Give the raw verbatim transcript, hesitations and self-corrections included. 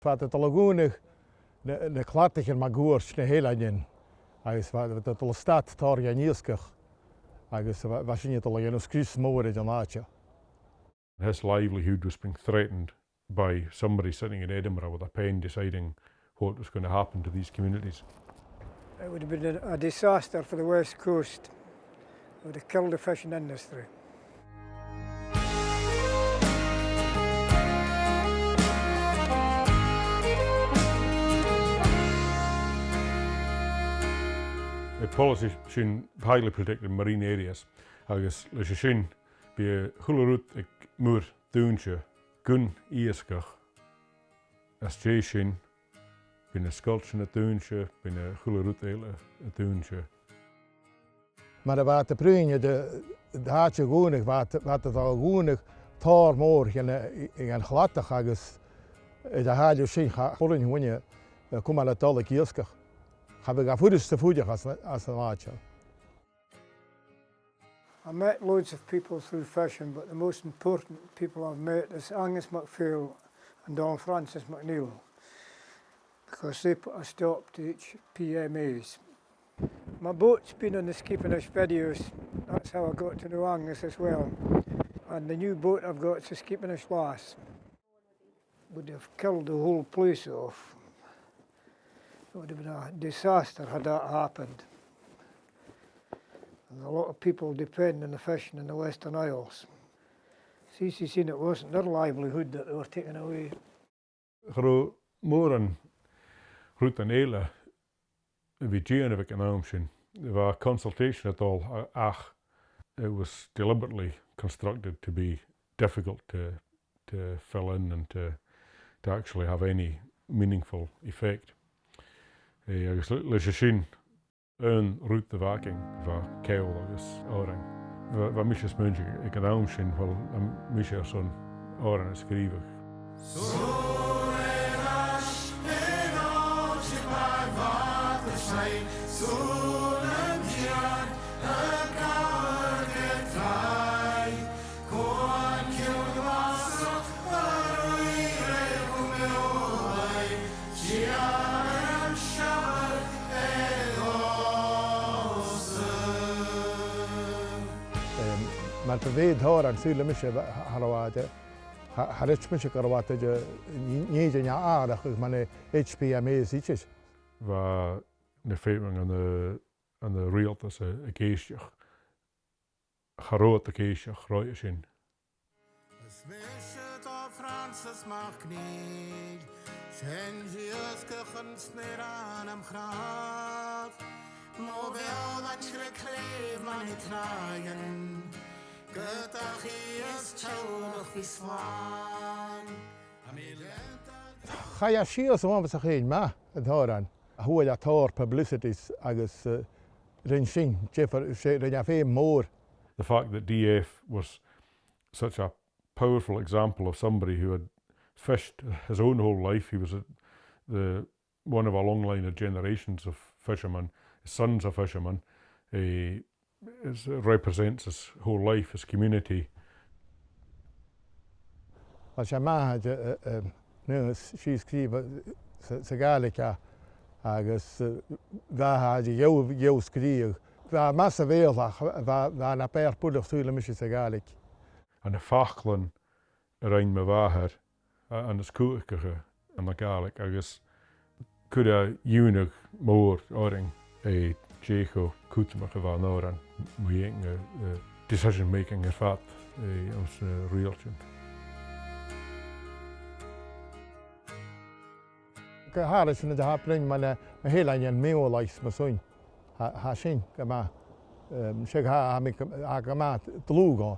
Bha iad a' dol a dhùnadh na, na cladaichean mun cuairt na h-eileanan, agus bha, bha iad a' dol a stad tòrr dhen iasgach, agus bha, bha sinne a' dol a dhèanamh sgrios mòr air an àite. His livelihood was being threatened by somebody sitting in Edinburgh with a pen deciding what was gonna happen to these communities. It would have been a, a disaster for the West Coast. It would have killed the fishing industry. A policy sin highly protected marine areas, agus leis a sin, bidh a h-uile rud aig muir dùinte gun iasgach. Às dèidh sin, bidh na sgoiltean a' dùinte, bidh a h-uile rud eile a' dùinte. Mar a bha iad a' bruidhinn air an t-àite a dhùnadh, bha iad, bha iad a' dol a dhùnadh tòrr mòr dhen, dhen chladach agus air a' chailleadh sin cha b' urrainn dhuinne, eh, cumail a' dol aig iasgach. Cha bhiodh e furasta fuireach às, às an àite. I met loads of people through fishing, but the most important people I've met is Angus MacPhail and Don Francis McNeill, because they put a stop to H P M As. My boat's been on the Skeepenish videos, that's how I got to know Angus as well. And the new boat I've got is the Skeepenish Lass. Would have killed the whole place off. It would have been a disaster had that happened. And a lot of people depend on the fishing in the Western Isles. It's easy seen it wasn't their livelihood that they were taking away. Cha robh mòran rudan eile a bhith a' dèanamh aig an àm sin. Bha consultation a' dol, a-, ach it was deliberately constructed to be difficult to, to fill in and to, to actually have any meaningful effect. Eh, agus le-, leis a sin, aon rud a bh' againn, bha ceòl agus òrain. Bha, bha mise a' smaoineachadh aig an àm sin, uill, tha mise airson òran a sgrìobhadh. Em, mar bu mhiann tòrr an saoghal mise, cha robh iad, cha, cha chreid mise gun robh iad, eh, nì, nì de na àireamh mar na H P M As idir. Bha na feadhainn ann an, ann an riaghaltas a', ag èisteachd. Cha robh iad ag èisteachd roimhe sin. Is mise Dòmhnall Francis MacNèill, 's e an t-iasgach an snaoirean am chnàmh. Mo bheul an t-slighe clèibh mun tràighean, gu dà chì is teaghlach bhith slàn. Chaidh e sìos uabhasach fhèin math, an t-òran. Fhuair e tòrr publicities agus, eh, rinn sin diofar, 's e, rinn e feum mòr. The fact that D F was such a powerful example of somebody who had fished his own whole life. He was a, the, one of a long line of generations of fishermen, sons of fishermen. Eh, is, represents his whole life, his community. Bha e math, eh, eh, eh, nuair a sgrìobh e sa, sa Ghàidhlig e, agus, eh, bha e dheagh, dheagh sgrìobhadh. Bha e math sa Bheurla, ach bha, bha e na b' fheàrr buileach saoghal mise sa Ghàidhlig. Ann am faclan a rinn mo mhàthair, a, ann an sgoinneil ann an Gàidhlig, agus chuir e iongnadh mòr oirnn, eh, dè cho cudromach a bha an t-òran mu dheidhinn, eh, eh, decision making air fad, eh, anns na riaghailtean. Gu h-àraidh sin a tha a' bruidhinn mu na, mu eileanan Mheòlaich 's mar sin. Tha, tha sin gu math, ehm, 's e, tha, tha mi gu, tha gu math dlùth dhomh.